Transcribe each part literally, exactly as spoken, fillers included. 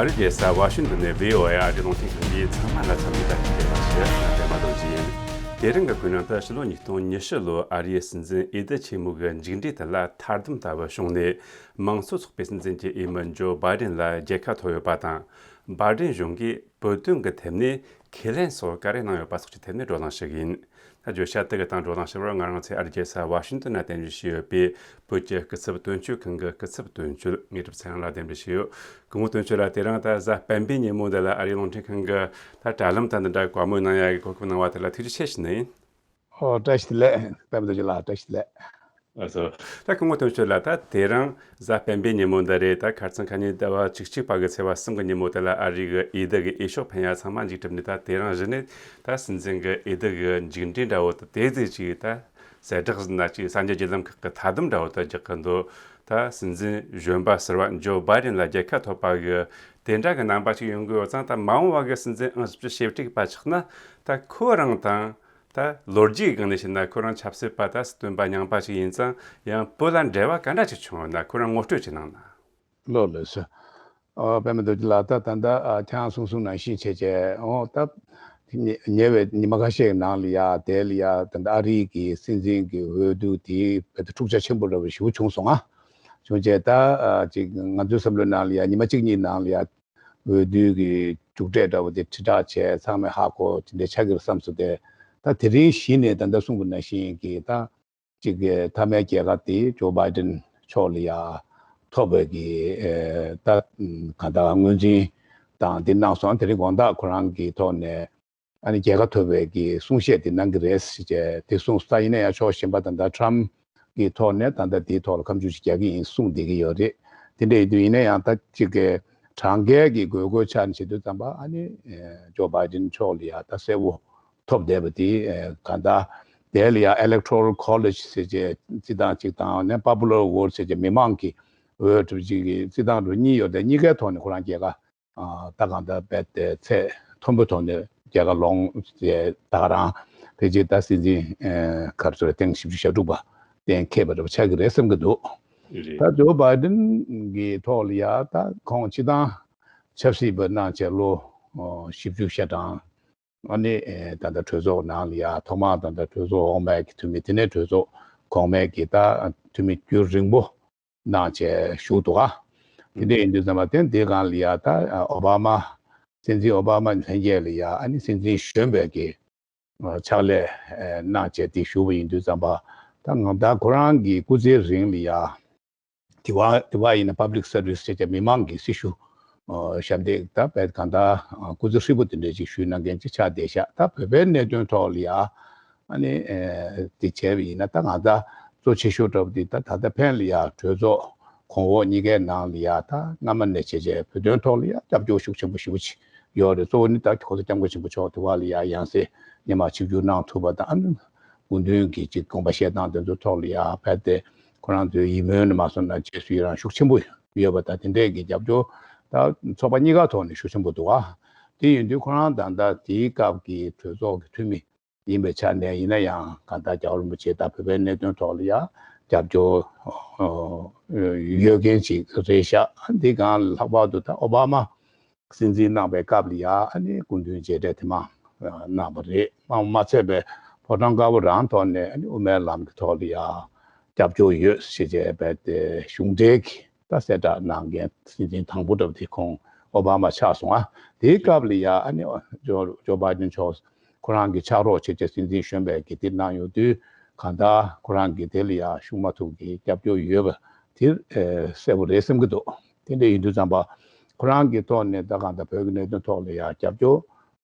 ཨ་རིའི་རྒྱལ་ས་ཝ་ཤིང་ཏོན་ནས་བྷི་ཨོ་ཨེ་ཨ་རིའི་རླུང་འཕྲིན་ཁང་གིས་ཚང་མ་ལ་འཚམས་འདྲི་དང་བཀྲ་ཤིས་བདེ་ལེགས་ཞུ། ང་པད་མ་རྡོ་རྗེ་ཡིན། དེ་རིང་གི་བཀའ་ནང་དུ་ཕྱི་ལོ་ཉིས་སྟོང་ཉི་ཤུ་ལོའི་ཨ་རིའི་སྲིད་འཛིན་འོས་བསྡུ་ཆེན་མོ་གི་མཇུག་འབྲས་དེ་ལ་མཐའ་སྡོམ་ལྟ་བུ་བྱུང་ནས། མང་གཙོ་ཚོགས་པའི་སྲིད་འཛིན་གྱི་འོས་མི་ཇོ་བྷའི་ཌེན་ལ་རྒྱལ་ཁ་ཐོབ་ཡོད་པ་དང་། བྷའི་ཌེན་གཞུང་གིས་བོད་དོན་གྱི་ཐད་ནས་ཁས་ལེན་སོགས་ག་རེ་གནང་ཡོད་པ་སོགས་ཀྱི་ཐད་ནས་བགྲོ་གླེང་ཞུ་གི་ཡིན། ད་བརྗོད་བྱ་དེ་གི་སྟེང་བགྲོ་གླེང་ཞུ་བར་ང་རང་ཚོའི་ཨ་རིའི་རྒྱལ་ས་ཝ་ཤིང་ཏོན་ན་རྟེན་གཞི་བྱས་ཡོད་པའི་བོད་ཀྱི་སྐུ་ཚབ་དོན་གཅོད་ཁང་གི་སྐུ་ཚབ་དོན་གཅོད་དངོས་གྲུབ་ཚེ་རིང་ལགས་གདན་འདྲེན་ཞུས་ཡོད། སྐུ་ངོ་དོན་གཅོད་ལགས། དེ་རིང་ད་གཟའ་སྤེན་པའི་ཉིན་མོ་འདི་ལ་ཨ་རིའི་རླུང་འཕྲིན་ཁང་གི་ད་དྲ་ལམ་དང་འདི་འདྲ་བཀའ་མོལ་གནང་ཡག་གི་གོ་སྐབས་གནང་བ་དེ་ལ་ཐུགས་རྗེ་ཆེ་ཞུ་ནི་ཡིན། ཨོ། བཀྲ་ཤིས་བདེ་ལེགས། པད་མ་རྡོ་རྗེ་ལགས། བཀྲ་ཤིས་བདེ་ལེགས། ལགས་སོ། ད་སྐུ་ངོ་དོན་གཅོད་ལགས། ད་དེ་རིང་གཟའ་སྤེན་པའི་ཉིན་མོ་འདི་རེད། ད་ཁ་སང་ཁ་ཉིན་ཟླ་བ་བཅུ་གཅིག་པ་གི་ཚེས་པ་གསུམ་གི་ཉིན་མོ་དེ་ལ་ཨ་རི་གི་འོས་བསྡུ་གི་འོས་ཤོག་འཕེན་ཡ་ཚང་མ་མཇུག་གྲུབ་ནས། ད་དེ་རིང་གཞི་ནས་ད་སྲིད་འཛིན་གི་འོས་བསྡུ་གི་མཇུག་འབྲས་འདྲ་བོ་དེ་དེ་ཟིག་ཅིག་ད་གསལ་བསྒྲགས་ཟིན་ན་ཅིག་གསར་འགྱུར་བརྒྱུད་ལམ་ཁག་གི་མཐའ་སྡོམ་འདྲ་བོ་དེ་རྒྱག་གི་འདུག་ད་སྲིད་འཛིན་གཞོན་པ་ཟུར་པ་ཇོ་བྷའི་ཌེན་ལ་རྒྱལ་ཁ་ཐོབ་པ་གི་དེ་འདྲ་གི་རྣམ་པ་ཅིག་ཡོང་གི་ཡོད་ཙང་། ད་མ་འོངས་པ་གི་སྲིད་འཛིན་ཨང་བཞི་བཅུ་ཞེ་དྲུག་པ་ཆགས་ན། ད་ཁོ་རང་དང་ད་ལོ་རྒྱུས་སྒང་ནས་བཤད་ན་ཁོ་རང་ཆབ་སྲིད་པ་ད་སྲིད་དོན་པ་རྙིང་པ་ཞིག་ཡིན་ཙང་། ཡང་བོད་ལ་འབྲེལ་བ་ག་འདྲ་ཞིག་བྱུང་ཡོད་ན་ཁོ་རང་ངོ་སྤྲོད་ཅིག་གནང་ན། ལགས་ལགས་སོ། ཨ། པད་མ་རྡོ་རྗེ་ལགས། ད་ད་ལྟ་ཨ་ཁྱེད་རང་གསུངས་གསུངས་ནང་བཞིན་བྱས་བྱས། འོ། ད་ཉེ་ཉེ་བའི་ཉི་མ་ཁ་ཤས་ཀྱི་ནང་ལ་ཡ་དེ་ལ་ཡ་ད་ལྟ་ཨ་རིའི་གི་སྲིད་འཛིན་གྱི་འོས་བསྡུ་དེ་བོད་དུ་འཁྲུག་ཆ་ཆེན་པོ་འདྲ་བོ་ཞེ་པོ་བྱུང་སོང་ང་། བྱུང་བྱས་ད་ཨ་ཅིག་ང་ཚོའི་བསམ་བློའི་ནང་ལ་ཡ་ཉི་མ་གཅིག་གཉིས་ནང་ལ་ཡ་འོས་བསྡུ་གི་མཇུག་འབྲས་འདྲ་བོ་དེ་དྲིལ་བསྒྲགས་བྱས། ཚང་མས་ཧ་གོ་དེ་འདྲ་ཆགས་ཀྱི་རེད་བསམ་སོང་སྟེ། ད་དེ་རིང་གཞི་ནས་ད་ལྟ་གསུངས་པ་ནང་བཞིན་གྱི་ད་གཅིག་གི་མཐའ་མའི་རྒྱལ་ཁ་དེ་ཇོ་བྷའི་ཌེན་མཆོག་ལ་ཡ་ཐོབ་པའི་གི་ཨེ་ད་གང་ལྟར་ངོས་འཛིན་དང་དེ་གནང་སོང་། དེ་རིང་དགོང་དག་ཁོ་རང་གི་ཐོག་ནས་ཨ་ནི་རྒྱལ་ཁ་ཐོབ་པའི་གི་གསུང་བཤད་དེ་གནང་གི་རེད་ཟེར་བྱས་དེ་གསུངས་སོང་། ད་ཡིན་ན་ཡང་ཕྱོགས་གཞན་པ་ད་ལྟ་ཊམ་གི་ཐོག་ནས་ད་ལྟ་དེའི་ཐོག་ལ་ཁ་མཆུ་ཞིག་རྒྱག་གི་ཡིན་གསུངས་བསྡད་ཀྱི་ཡོད་རེད། དེ་འདྲ་ཡིན་དུས་ཡིན་ན་ཡང་ད་གཅིག་གི་གྲངས་ཀའི་གི་དགོས་མཁོའི་ཆ་ནས་བྱེད་དུས་ཙམ་པ་ཨ་ནི་ཨེ་ཇོ་བྷའི་ཌེན་མཆོག་ལ་ཡ་ད་གསལ་བོ་ཐོབ་བསྡད་པ་དེ། ཨེ་གང་ལྟར་དེ་ལ་ཡང་Electoral College་ཟེར་བྱས་རྩིས་སྟངས་གཅིག་དང་ནས་Popular Vote་ཟེར་བྱས་མི་མང་གི་འོས་གྲུབ་ཅིག་གི་རྩིས་སྟངས་འདྲ་གཉིས་ཡོད་དེ། གཉིས་ཀའི་ཐོག་ནས་ཁོ་རང་རྒྱལ་ཁ་ཨ་ད་གང་ལྟར་རྦད་དེ་ཚད་མཐོན་པོའི་ཐོག་ནས་རྒྱལ་ཁ་ལོངས་བྱས། ད་ག་རང་ཕལ་ཆེར་ད་སྲིད་འཛིན་ཨེ་ག་རེ་ཟེར་ཐེངས་བཞི་བཅུ་ཞེ་དྲུག་པ་གཏན་འཁེལ་བ་འདྲ་པོ་ཆགས་ཀྱི་རེད་བསམ་གྱི་འདུག་རེད། ད་ཇོ་བྷའི་ཌེན་གྱི་ཐོག་ལ་ཡ་ད་ཁོང་སྤྱི་བཏང་ཆབ་སྲིད་པ་གནང་བྱས་ལོ་ཨོ་བཞི་བཅུ་ཞེ་གྲངས། ཨ་ནི་ཨེ་ད་ལྟ་གྲོས་ཚོགས་ནང་ལ་ཡ་ཐོག་མར་ད་ལྟ་གྲོས་ཚོགས་འོག་མའི་གི་འཐུས་མི། དེ་ནས་གྲོས་ཚོགས་གོང་མའི་གི་ད་འཐུས་མི་རྒྱུན་རིང་པོ་གནང་བྱས་བཞུགས་འདུག་ག་དེ་འདྲ་ཡིན་དུས་ཙམ་པ་དེ་འདི་སྒང་ལ་ཡ་ད་ཨོ་བྷ་མ། སྲིད་འཛིན་ཨོ་བྷ་མ་ལྷན་རྒྱས་ལ་ཡ་ཨ་ནི་སྲིད་འཛིན་གཞོན་པའི་གི་ཕྱག་ལས་གནང་བྱས་དེ་བཞུགས་པ་ཡིན་དུས་ཙམ་པ། ད་ང་ད་ཁོ་རང་གི་སྐུ་ཚེའི་རིང་ལ་ཡ་དེ་བ་དེ་བ་ཡིན་ན་Public Service་བྱས་བྱས་མི་མང་གི་སྲི་ཞུ་ཞབས་འདེགས་ད་བས་གང་ལྟར་སྐུ་ཚེ་ཧྲིལ་པོ་དེ་འདྲ་ཅིག་ཞུས་གནང་མཁན་ཅིག་ཆགས་བསྡད་ཤག་ད་བོད་པའི་གནད་དོན་ཐོག་ལ་ཡ་ཨ་ནི་དེ་བྱས་པ་ཡིན་ན། ད་ང་ད་གཙོ་ཆེ་ཤོས་འདྲ་པོ་དེ་ད་ད་ལྟ་ཕན་ལ་ཡ་གྲོས་ཚོགས་གོང་འོག་གཉིས་ཀའི་ནང་ལ་ཡ་ད་སྔ་མ་ནས་བྱས་བྱས་བོད་དོན་ཐོག་ལ་ཡ་སྐྱབས་བཅོལ་ཤུགས་ཆེན་པོ་ཞེ་པོ་ཅིག་ཡོད་རེད། གཙོ་བོ་ནི་ད་༸གོང་ས་༸སྐྱབས་མགོན་ཆེན་པོ་མཆོག་དེ་བ་ལ་ཡ་ཡང་སེ་སྔོན་མ་ཆིབས་བསྒྱུར་གནང་ཐུབ་པ་དང་། ཨ་ནི་སྐུ་མདུན་གྱི་ཅིག་དགོངས་པ་བཞེས་སྟངས་དེ་ཚོ་ཐོག་ལ་ཡ་རྦད་དེ་ཁོ་རང་ཚོའི་ཡིད་སྨོན་ནི་མ་སོང་ན་རྗེས་སུ་ཡི་རང་ཤུགས་ཆེན་པོ་ཡོད་པ་དང་། དེ་འདྲས་ཀྱི་རྒྱབ་སྐྱོར་ད་ཚོགས་པ་གཉིས་ཀ་ཐོག་ནས་ཤུགས་ཆེན་པོ་འདུག་ག་དེ་ཡིན་དུས་ཁོ་རང་ད་ལྟ་དེའི་སྐབས་ཀྱི་གྲོས་ཚོགས་ཀྱི་འཐུས་མི་ཡིན་པའི་ཆ་ནས་ཡིན་ན་ཡང་། གང་ལྟར་རྒྱལ་བ་རིན་པོ་ཆེ་དང་བོད་པའི་གནད་དོན་ཐོག་ལ་ཡ་རྒྱབ་སྐྱོར་ཡོད་མཁན་ཅིག་རེད་ཤག་འདི་སྒང་ལྷག་པར་དུ་ད་ཨོ་བྷ་མ་སྲིད་འཛིན་གནང་བའི་སྐབས་ལ་ཡ་ཨ་ནི་སྐུ་མདུན་མཇལ་འཕྲད་དེ་མ་གནང་བ་རེད། མ་མ་ཚད་པའི་ཕོ་བྲང་དཀར་པོ་རང་ཐོག་ནས་ཨ་ནི་དབུ་མའི་ལམ་གྱི་ཐོག་ལ་ཡ་སྐྱབས་བཅོལ་ཡོད་ཞེས་བྱས་པའི་དེ་གཞུང་འབྲེལ་གྱི་ད་གསལ་བསྒྲགས་གནང་མཁན་སྲིད་འཛིན་དང་པོ་འདྲ་པོ་དེ་ཁོང་ཨོ་བྷ་མ་ཆགས་སོང་ང་། དེའི་སྐབས་ལ་ཡ་ཨ་ནི་ཇོ་ཇོ་བྷའི་ཌེན་མཆོག་ཁོ་རང་གི་ཕྱག་རོགས་བྱེད་ཆེད་སྲིད་འཛིན་གཞོན་པའི་གི་དེ་གནང་ཡོང་དུས། གང་ལྟར་ཁོ་རང་གི་དེ་ལ་ཡ་ཤུགས་མ་ཐུག་གི་སྐྱབས་བཅོལ་ཡོད་པ་དེ་ཨེ་གསལ་པོ་རེད་བསམ་གྱི་འདུག་དེ་འདྲ་ཡིན་དུས་ཙམ་པ་ཁོ་རང་གི་ཐོག་ནས་ད་གང་ལྟར་བོད་ཀྱི་གནད་དོན་ཐོག་ལ་ཡ་རྒྱབ་སྐྱོར་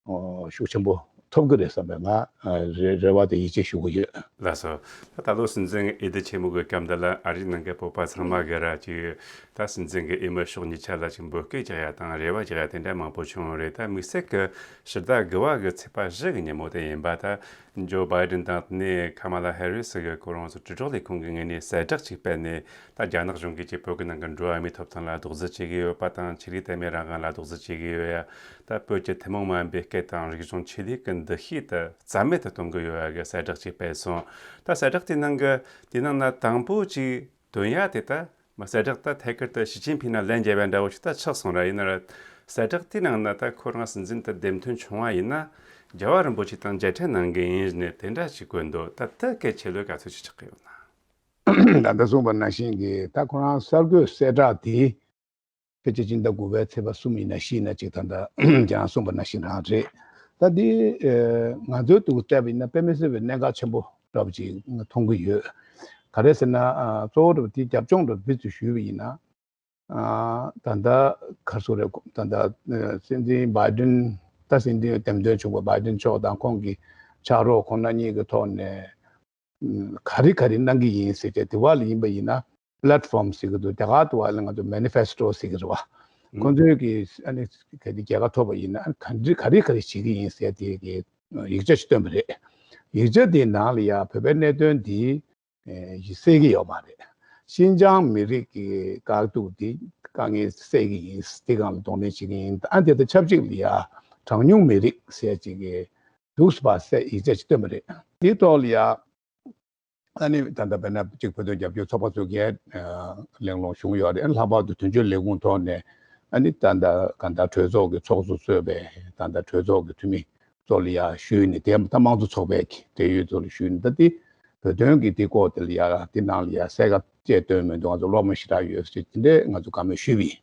ཨོ་ཤུགས་ཆེན་པོ་ཐོབ་ཀྱི་རེད་བསམ་པའི་ང་ཨ་རེ་རེ་བ་དང་ཡིད་ཆེས་ཞུ་གི་ཡོད། ལགས་སོ། ད་ད་ལོ་སྲིད་འཛིན་འོས་བསྡུ་ཆེན་མོ་གི་སྐབས་འདི་ལ་ཨ་རིའི་ནང་གི་བོད་པ་ཚང་མ་གི་ར་ཅིག་ད་སྲིད་འཛིན་གྱི་འོས་མི་ཕྱོགས་གཉིས་ཆ་ལ་ཅིག་འབོད་སྐུལ་རྒྱག་ཡ་དང་རེ་བ་རྒྱག་ཡ་དེ་འདྲ་མང་པོ་བྱུང་རེད། ད་དམིགས་བསལ་གྱི་ཕྱི་ཟླ་དགུ་པ་གི་ཚེས་པ་བཞི་གི་ཉིན་མོ་དེ་ཡིན་པ། ད་ཇོ་བྷའི་ཌེན་དང་དེ་ནས་ཁ་མ་ལ་ཧེ་རི་སི་གི་ཁོ་རང་ཚོ་དྲིལ་སྒྲོག་ལས་ཁུངས་ཀྱི་ངོས་ནས་གསལ་བསྒྲགས་ཅིག་སྤེལ་ནས། ད་རྒྱ་ནག་གཞུང་གིས་ཀྱི་བོད་ཀྱི་ནང་གི་འགྲོ་བ་མིའི་ཐོབ་ཐང་ལ་རྡོག་རྫིས་བྱེད་ཀྱི་ཡོད་པ་དང་། ཆོས་ལུགས་དད་མོས་རང་དབང་ལ་རྡོག་རྫིས་བྱེད་ཀྱི་ཡོད་ཡ། ད་བོད་ཀྱི་ཐུན་མོང་མ་ཡིན་པའི་སྐད་དང་རིག་གཞུང་ཆོས་ལུགས་ཀྱི་འདུ་ཤེས་དེ་རྩ་མེད་དུ་གཏོང་གི་ཡོད་ཡ་གི་གསལ་བསྒྲགས་ཅིག་སྤེལ་སོང་། ད་གསལ་བསྒྲགས་དེའི་ནང་གི་དེའི་ནང་ན་དང་པོ་ཅིག་ཐོན་ཡ་དེ་ད་མ་གསལ་བསྒྲགས་ད་ཐད་ཀར་དུ་ཞི་ཅིན་ཕིང་ལ་ལན་བརྒྱབ་པ་འདྲ་བོ་ཞིག་ད་ཆགས་སོང་ར། ཡིན་ན་ར་ གསལ་བསྒྲགས་དེའི་ནང་ན་ད་ཁོ་རང་སྲིད་འཛིན་དུ་འདེམས་ཐོན་བྱུང་བ་ཡིན་ན། རྒྱལ་བ་རིན་པོ་ཆེ་དང་མཇལ་འཕྲད་གནང་གི་ཡིན་ནས་དེ་འདྲ་ཞིག་བཀོད་འདུག་ད་ལྟ་གལ་ཆེ་ལོས་ག་ཚོད་ཅིག་ཆགས་ཀྱི་ཡོད་ན། ད་ལྟ་གསུངས་པ་ནང་བཞིན་གྱི་ད་ཁོ་རང་གསར་འགོད་གསལ་བསྒྲགས་དེ་ཕལ་ཆེར་སྤྱི་ཟླ་དགུ་པའི་ཚེས་པ་གསུམ་ཡིན་ན་བཞི་ཡིན་ན་ཅིག་ད་ལྟ་ཁྱེད་རང་གསུངས་པ་ནང་བཞིན་རང་རེད། ད་འདི་ང་ཚོའི་འདུག་བལྟས་པ་ཡིན་ན་དཔེ་མི་སྲིད་པའི་གནད་འགག་ཆེན་པོ་འདྲ་པོ་ཅིག་མཐོང་གི་ཡོད། ག་རེ་ཟེར་ན་གཙོ་བོ་འདྲ་པོ་དེ་རྒྱབ་ལྗོངས་འདྲ་པོ་བི་ཙི་ཞུས་པ་ཡིན་ན། ད་ལྟ་ག་རེ་ཟེར་རེད། ད་ལྟ་སྲིད་འཛིན་བྷའི་ཌེན། ད་སྲིད་འཛིན་འདེམས་ཐོན་བྱུང་བ་བྷའི་ཌེན་མཆོག་དང་ཁོང་གི་ཕྱག་རོགས་ཁོང་རྣམ་གཉིས་ཀྱི་ཐོག་ནས་ག་རེ་ག་རེ་གནང་གི་ཡིན་ཟེར་ཏེ་དེ་བ་ལ་ཡིན་པ་ཡིན་ན་པི་ལེ་ཊི་ཕོམ་ཟེར་གི་འདུག་རྒྱ་གར་དུ་བ་ལ་ང་ཚོ་མེ་ནི་ཕེ་སི་ཊོ་ཟེར་གི་རེད་བ། ཁོང་ཚོས་ཀྱི་ཨ་ནི་ག་དེ་རྒྱལ་ཁ་ཐོབ་པ་ཡིན་ན་ག་འདྲ་ག་རེ་ག་རེ་བྱེད་ཀྱི་ཡིན་ཟེར་ཏེ་གི་ཡིག་ཆ་ཞིག་བཏོན་པ་རེད། ཡིག་ཆ་དེའི་ནང་ལ་ཡ་བོད་པའི་གནད་དོན་འདི་ཨེ་གསལ་གྱི་ཡོད་མ་རེད། ཤིན་ཅང་མི་རིགས་ཀྱི་དཀའ་སྡུག་འདི་དཀའ་ངལ་སེལ་གྱི་ཡིན། འདི་སྒང་ལ་གདོང་ལེན་བྱེད་ཀྱི་ཡིན། ཨ་དེ་དང་ཆབས་ཅིག་ལ་ཡ་གྲངས་ཉུང་མི་རིགས་ཟེར་ཅིག་གི་འདུག་སེ་ཡིག་ཆ་ཞིག་བཏོན་པ་རེད། དེའི་ཐོག་ལ་ཡ་ཨ་ནི་ད་ལྟ་དཔེར་ན་གཅིག་བོད་དོན་རྒྱབ་སྐྱོར་ཚོགས་པ་ཚོ་གས་གླེང་སློང་བྱུང་ཡོད་རེད། ཨ་ནི་ལྷག་པར་དུ་དོན་གཅོད་ལས་ཁུངས་ཐོག་ནས་ཨ་ནི་ད་ལྟ་ག་ད་གྲོས་ཚོགས་ཀྱི་ཚོགས་གཙོ་གཙོས་པའི་ད་ལྟ་གྲོས་ཚོགས་ཀྱི་འཐུས་མི་ཚོ་ལ་ཡ་ཞུས་ནས་དེ་ད་དམངས་གཙོ་ཚོགས་པའི་འབྲེལ་ཡོད་ཚོ་ལ་ཞུས་ནས། ད་དེ་བོད་དོན་གྱི་དེ་སྐོར་དེ་ལ་ཡ་དེ་ནང་ལ་ཡ་གསལ་ཁ་བཅད་བཏོན་མི་འདུག་ང་ཚོ་བློ་མ་ཞེ་དྲག་ཡོད་ཟེར་དེ་འདྲས་ང་ཚོ་བཀའ་མོལ་ཞུས་པ་ཡིན།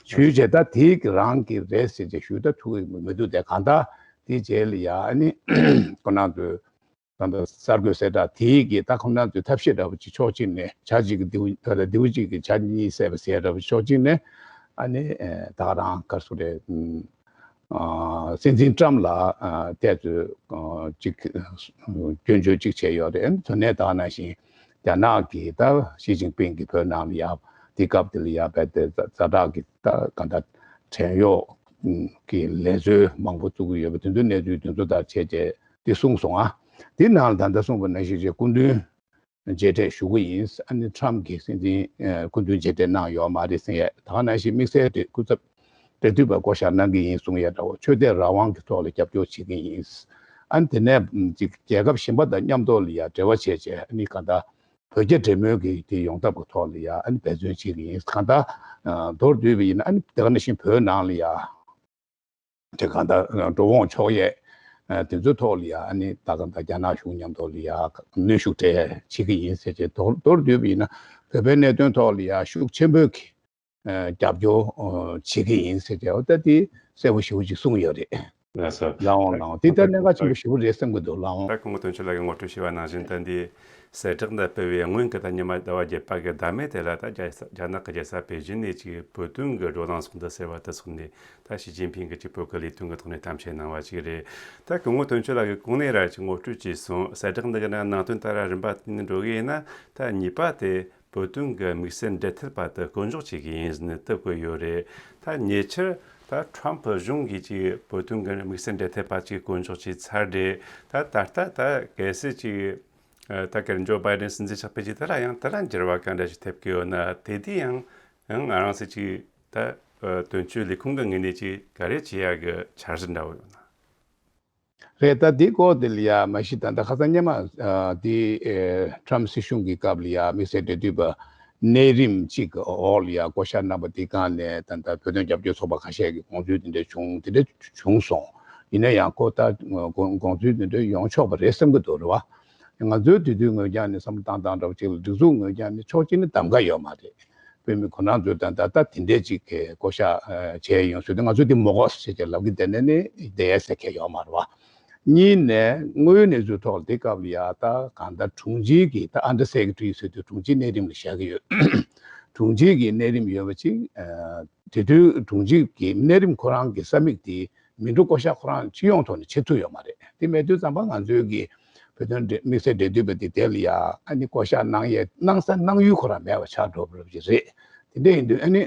ཞུས་བྱས་ད་དེ་གི་རང་གི་རེད་ཟེར་བྱས་ཞུས་ད་ཐུག་གི་མི་འདུག་དེ་གང་ལྟར་དེ་རྗེས་ལ་ཡ་ཨ་ནི་ཁོ་རང་ཚོས་ད་ལྟ་གསར་འགོད་གསལ་བསྒྲགས་དེའི་གི་ད་ཁོ་རང་ཚོའི་ཐབས་ཤེས་འདྲ་པོ་ཅིག་ཕྱོགས་གཅིག་ནས་བྱ་གཅིག་གི་ལྡེའུ་ད་ལྟ་ལྡེའུ་གཅིག་གི་བྱ་གཉིས་བསད་པ་ཟེར་འདྲ་པོ་ཕྱོགས་གཅིག་ནས་ཨ་ནི་ད་ག་རང་ག་རེ་ཟེར་རེད། ཨ་སྲིད་འཛིན་ཊམ་ལ་ཨ་ཏོག་ཙམ་ཨ་ཅིག་སྐྱོན་བརྗོད་ཅིག་བྱས་ཡོད་རེད། དེ་ནས་ད་ག་ནང་བཞིན་རྒྱ་ནག་གིས་ད་ཞི་ཅིན་ཕིང་གིས་བོད་ནང་ལ་ཡ་དེ་སྐབས་དེ་ལ་ཡ་བལ་དེ་ཛ་དྲག་གི་ད་ག་ད་བྲན་གཡོག་གི་ལས་འཛོལ་མང་པོ་བཙུགས་ཀྱི་ཡོད་པ་དེ་ཚོའི་གནས་ཚུལ་དེ་ཚོ་ད་བྱས་རྗེས་དེ་གསུངས་སོང་ཨ། དེ་ནང་ལ་ད་ལྟ་གསུངས་པ་ནང་བཞིན་རེད། སྐུ་མདུན་མཇལ་འཕྲད་ཞུ་གི་ཡིན། ཨ་ནི་ཊམ་གྱིས་སྲིད་འཛིན་ཨ་སྐུ་མདུན་མཇལ་འཕྲད་གནང་ཡོད་མ་རེད་ཟེར་ཡས། ད་ག་ནང་བཞིན་དམིགས་བསལ་དེ་སྐུ་ཚབ་འབྲེལ་མཐུད་པ་བསྐོ་བཞག་གནང་གི་ཡིན་གསུང་ཡས་འདྲ་བོ། ཆོས་དད་རང་དབང་གི་ཐོག་ལ་རྒྱབ་སྐྱོར་བྱེད་ཀྱི་ཡིན། ཨ་ནི་དེ་ནས་ཅིག་རྒྱལ་ཁབ་གཞན་པ་དང་མཉམ་དུ་ལ་ཡ་འབྲེལ་བ་བྱས་བྱས་ཨ་ནི་གང་ལྟར་བོད་རྒྱ་འབྲེལ་མོལ་གྱི་དེ་ཡོང་ཐབས་ཀྱི་ཐོག་ལ་ཡ་ཨ་ནི་འབད་བརྩོན་བྱེད་ཀྱི་ཡིན། གང་ལྟར་མདོར་བསྡུས་པ་ཡིན་ན་ཨ་ནི་དེ་ག་ནང་བཞིན་བོད་ནང་ལ་ཡ། དེ་གང་ལྟར་འགྲོ་འོང་ཕྱོགས་ཡས་དེ་ཚོའི་ཐོག་ལ་ཡ་ཨ་ནི་ད་གང་ལྟར་རྒྱ་ནག་གཞུང་མཉམ་དུ་ལ་ཡ་གནོན་ཤུགས་སྤྲད་བྱེད་ཀྱི་ཡིན་ཟེར་བྱས། མདོར་མདོར་བསྡུས་པ་ཡིན་ན་བོད་པའི་གནད་དོན་ཐོག་ལ་ཡ་ཤུགས་ཆེན་པོས་ཀྱི་རྒྱབ་སྐྱོར་བྱེད་ཀྱི་ཡིན་ཟེར་བྱས། འོ་ད་དེ་གསལ་པོ་ཞེ་པོ་ཅིག་གསུངས་ཡོད་རེད། ལགས་སོ། ལགས་འོང་ལགས་འོང་། དེ་ད་གནད་འགག་ཆེན་པོ་ཞེ་པོ་རེད་བསམ་གྱི་འདུག་ལགས་འོང་། ད་སྐུ་ངོ་དོན་གཅོད་ལགས་ཀྱིས་ངོ་སྤྲོད་ཞུས་པ་ནང་བཞིན་ད་འདི་གསལ་བསྒྲགས་འདི་སྤེལ་བའི་སྔོན་གྱི་ད་ཉི་མ་ཟླ་བ་བརྒྱད་པ་གི་ཟླ་མེད་དེ་ལ་ད་རྒྱ་རྒྱ་ནག་གི་རྒྱལ་ས་པེ་ཅིན་ནས་ཅིག་བོད་དོན་གྱི་བགྲོ་གླེང་ཚོགས་འདུ་ཟེར་བ་དེ་ཚོགས་ནས་ད་ཞི་ཅིན་ཕིང་གིས་ཅིག་བོད་ཀྱི་ལས་དོན་གྱི་ཐོག་ནས་གཏམ་བཤད་གནང་བ་ཅིག་རེད། ད་སྐུ་ངོ་དོན་གཅོད་ལགས་ཀྱིས་གོང་ནས་ར་ཅིག་ངོ་སྤྲོད་བྱས་སོང་། གསལ་བསྒྲགས་འདི་གི་ནང་ནང་དོན་ལྟར་རིམ་པ་བསྟན་ནས་འགྲོ་གི་ཡིན་ན། ད་གཉིས་པ་དེ་བོད་དོན་གྱི་དམིགས་བསལ་འབྲེལ་མཐུད་པ་དེ་བསྐོ་འཇོག་བྱེད་ཀྱི་ཡིན་ཟེར་ནས་དེ་བཀོད་ཡོད་རེད། ད་ཉེ་ཆར་ད་ཁྲམ་ཕུ་གཞུང་གིས་ཅིག་བོད་དོན་གྱི་དམིགས་བསལ་འབྲེལ་མཐུད་པ་ཅིག་བསྐོ་འཇོག་བྱས་ཚར་རེད། ད་ད་ལྟ་ད་གལ་སྲིད་ཅིག་ཨ་ད་གར་ཇོ་བྷའི་ཌེན་སྲིད་འཛིན་ཆགས་པའི་ཅིག་དེ་ལ་ཡང་དེ་ལ་འགྱུར་བ་ག་འདྲ་ཞིག་ཐེབས་ཀྱི་ཡོད་ན། དེ་དུས་ཡང་ཡང་ང་རང་ཚོས་ཅིག་ད་ཨ་དོན་གཅོད་ལས་ཁུངས་ཀྱི་ངོས་ནས་ཅིག་ག་རེ་བྱེད་ཡག་གི་འཆར་གཞི་འདྲ་བོ་ཡོད་ན། རེད། ད་འདི་སྐོར་དེ་ལ་ཡ་མ་གཞི་ད་ལྟ་ཁ་སང་སྔོན་མ་ཨ་འདི་ཨེ་ཁྲམ་སྲིད་གཞུང་གི་སྐབས་ལ་ཡ་དམིགས་བསལ་འབྲེལ་མཐུད་པ་གནས་རིམ་གཅིག་གི་འོག་ལ་ཡ་བསྐོ་བཞག་གནང་བ་འདི་སྒང་ནས་ད་ལྟ་བོད་དོན་རྒྱབ་སྐྱོར་ཚོགས་པ་ཁ་ཤས་ཀྱི་དགོངས་ཚུལ་དེ་འདྲ་བྱུང་དེ་འདྲ་བྱུང་སོང་། ཡིན་ན་ཡང་ཁོ་ད་དགོངས་དགོངས་ཚུལ་དེ་འདྲ་ཡོང་ཆོག་པ་རེད་བསམ་གྱི་འདུག་རེད་བ། ང་ཚོའི་དེ་དུས་ངོས་ཀྱང་ནས་བསམ་བློ་བཏང་སྟངས་འདྲ་བོ་ཅིག་ལ་སྒྲིག་འཛུགས་ངོས་ཀྱང་ནས་ཕྱོགས་གཅིག་ནས་གདམ་ག་ཡོད་མ་རེད། བོད་མི་ཁོ་རང་ཚོས་ད་ལྟ་ད་དེ་འདྲས་ཅིག་གི་བསྐོ་བཞག་ཨ་བྱས་ཡོང་ཟེར་དུས་ང་ཚོས་དེ་མི་དགོས་ཟེར་བྱས་ལབ་ཀྱི་བསྡད་ནས་ནི་བསྡད་ཡས་ཟེར་མཁན་ཡོད་མ་རེད་བ། གཉིས་ནས་དངོས་ཡོད་གནས་ཚུལ་ཐོག་ལ་དེ་སྐབས་ལ་ཡ་ད་གང་ལྟར་དྲུང་ཆེ་གི་ད་ཨན་ཌར་སེ་ཀེ་ཊ་རི་ཟེར་དུས་དྲུང་ཆེ་གནས་རིམ་ལ་བཞག་གི་ཡོད། དྲུང་ཆེ་གི་གནས་རིམ་ཡོད་པ་ཅིག་ཨ་དེ་དུས་དྲུང་ཆེ་གི་གནས་རིམ་ཁོ་རང་གི་ས་མིག་དེ་མི་འགྲོ་བསྐོ་བཞག་ཁོ་རང་སྤྱི་ཡོངས་ཐོག་ནས་བྱེད་ཐུབ་ཡོད་མ་རེད། དེ་མེད་དུས་ཙམ་པ་ང་ཚོའི་གི་བོད་དོན་འབྲེལ་དམིགས་བསལ་འབྲེལ་མཐུད་པ་དེ་དེ་ལ་ཡ་ཨ་ནི་བསྐོ་བཞག་གནང་ཡས་གནང་ས་གནང་ཡུལ་ཁོ་རང་མེད་པ་ཆགས་འགྲོ་བ་རེད། དེ་འདྲ་ཡིན་དུས་ཨ་ནི་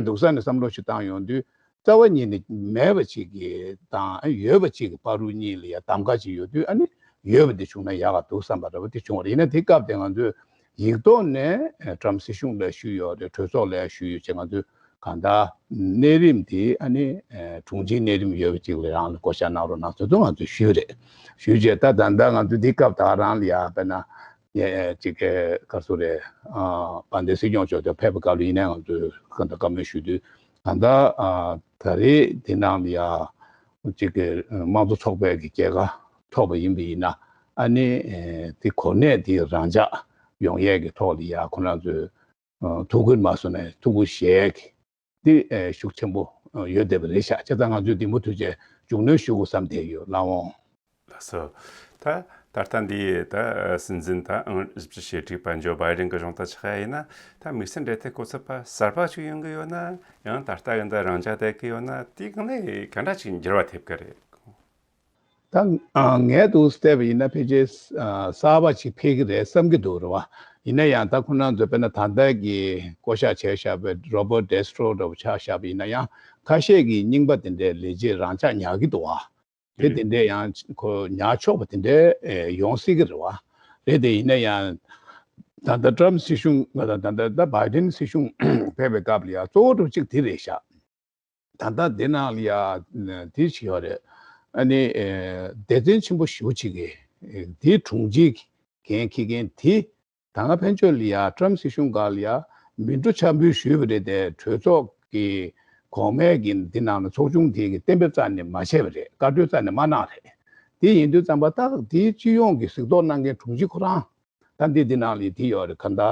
འདུག་ས་ནས་བསམ་བློ་ཞིག་བཏང་ཡོང་དུས་རྩ་བ་ཉིད་ནས་མེད་པ་ཅིག་གི་དང་ཨ་ཡོད་པ་ཅིག་གི་བར་དུ་གཉིས་ལ་ཡ་གདམ་ག་ཅིག་ཡོད་དུས་ཨ་ནི་ཡོད་པ་དེ་བྱུང་ན་ཡག་ག་འདུག་བསམ་པ་འདྲ་བོ་དེ་བྱུང་བ་རེད། ཡིན་ན་དེ་སྐབས་དེ་ང་ཚོས་ཡིག་ཐོག་ནས་ཨ་ཊམ་སྲིད་གཞུང་ལ་ཞུས་ཡོད་རེད། གྲོས་ཚོགས་ལ་ཞུས་ཡོད་ཅེས་ང་ཚོས་གང་ལྟར་གནས་རིམ་དེ་ཨ་ནི་ཨ་དྲུང་ཆེའི་གནས་རིམ་ཡོད་པ་ཅིག་ལ་རང་ལ་བསྐོ་བཞག་གནང་རོགས་གནང་ཟེར་ཚུལ་ང་ཚོས་ཞུས་རེད། ཞུས་རྗེས་ད་ད་ལྟ་ང་ཚོས་འདི་སྐབས་ད་རང་ལ་ཡ་དཔེར་ན་ཡ་ཡ་ཅིག་ག་རེ་ཟེར་རེད། ཨ་དཔལ་ལྡན་སྲིད་སྐྱོང་མཆོག་དེ་ཕེབས་པའི་སྐབས་ལ་ཡིན་ནའི་ང་ཚོས་གང་ལྟར་བཀའ་མོལ་ཞུས་དུས་ ད་ལྟ་ཨ་ད་རེས་འདི་ནང་ལ་ཡ་གཅིག་གི་དམངས་གཙོ་ཚོགས་པའི་གི་རྒྱལ་ཁ་ཐོབ་པ་ཡིན་པ་ཡིན་ན། ཨ་ནི་ཨེ་དེ་གོ་གནས་དེ་རང་འཇགས་ཡོང་ཡས་ཀྱི་ཐོག་ལ་ཡ་ཁོ་རང་ཚོས་ཨ་ཐུགས་ཁུར་མ་བཟུང་ནས་ཐུགས་ཁུར་བཞེས་ཀྱི་འདི་ཨེ་ཤུགས་ཆེན་པོ་ཡོད་བསྡད་པ་རེད་ཤག་བྱས་ཙང་ང་ཚོས་འདི་མུ་མཐུད་བྱས་མཇུག་གནོན་ཞུ་དགོས་བསམ་བསྡད་ཡོད། ལགས་འོང་། ལགས་སོ། ད་ད་ལྟ་འདི་ད་སྲིད་འཛིན་ད་ཨང་བཞི་བཅུ་ཞེ་དྲུག་པ་ཇོ་བྷའི་ཌེན་གྱི་གཞུང་དང་ཆགས་ཡིན་ན། ད་དམིགས་བསལ་འབྲེལ་མཐུད་སྐོར་ཚོད་པ་གསར་པ་ཞིག་ཡོང་གི་ཡོད་ན། ཡང་ད་ལྟ་གི་འདི་རང་འཇགས་བསྡད་ཀྱི་ཡོད་ན། དེའི་སྒང་ནས་ག་འདྲ་ཞིག་འགྱུར་བ་ཐེབས་ཀྱི་རེད། ད་ཨ་ངས་འདུག་བལྟས་པ་ཡིན་ན་ཕལ་ཆེར་ཨ་གསར་པ་ཞིག་འཕེལ་གྱི་རེད་བསམ་གྱི་འདུག་རེད་བ། ཡིན་ན་ཡང་ད་ཁོ་རང་ཚོ་དཔེར་ན་ད་ལྟ་གི་བསྐོ་བཞག་བྱས་བཞག་པའི་རོ་བྷར་ཊི་ཌེ་སི་ཊྲོ་འདྲ་བོ་ཆ་བཞག་པ་ཡིན་ན་ཡང་ཁ་ཤས་ཀྱིས་རྙིང་པ་དེ་འདྲའི་ལས་བྱེད་རང་འཇགས་ཉར་གྱི་འདུག་བ། དེ་དེ་འདྲས་ཡང་ཁོ་ཉར་ཆོག་པ་དེ་འདྲས་ཨེ་ཡོང་སྲིད་ཀྱི་རེད་བ། རེད་དེ་ཡིན་ན་ཡང་ད་ལྟ་ཏྲམ་སྲིད་གཞུང་ད་ལྟ་ད་ལྟ་བྷའི་ཌེན་སྲིད་གཞུང་ཕེབས་པའི་སྐབས་ལ་ཡང་གཙོ་བོ་འདྲ་བོ་གཅིག་དེ་རེད་ཤག་ད་ལྟ་འདི་ནང་ལ་ཡ་དེ་ཞིག་ཡོད་རེད། ཨ་ནི་ཨེ་སྡེ་ཚན་ཆེན་པོ་ཞེ་པོ་ཅིག་གིས་ཨེ་དེའི་དྲུང་ཆེ་འགན་འཁྱེར་མཁན་དེ་ད་སྔ་ཕན་ཆད་ལ་ཡ་ཏྲམ་སྲིད་གཞུང་སྒང་ལ་ཡ་མི་འགྲོ་འཆར་འབུལ་ཞུས་པ་རེད་དེ། གྲོས་ཚོགས་ཀྱི་གོང་མའི་གི་འདི་ནང་ལ་ཚོགས་ཆུང་དེ་གི་གཏན་འབེབས་རྩ་ནས་མ་བྱས་པ་རེད། བཀའ་འཁྲོལ་རྩ་ནས་མ་གནང་རེད། དེ་ཡིན་དུས་ཙམ་པ་ད་དེའི་སྤྱི་ཡོངས་ཀྱི་གཟིགས་རྟོག་གནང་མཁན་དྲུང་ཆེ་ཁོ་རང་། ད་འདི་འདི་ནང་ལ་དེ་ཡོད་རེད། ག་ད་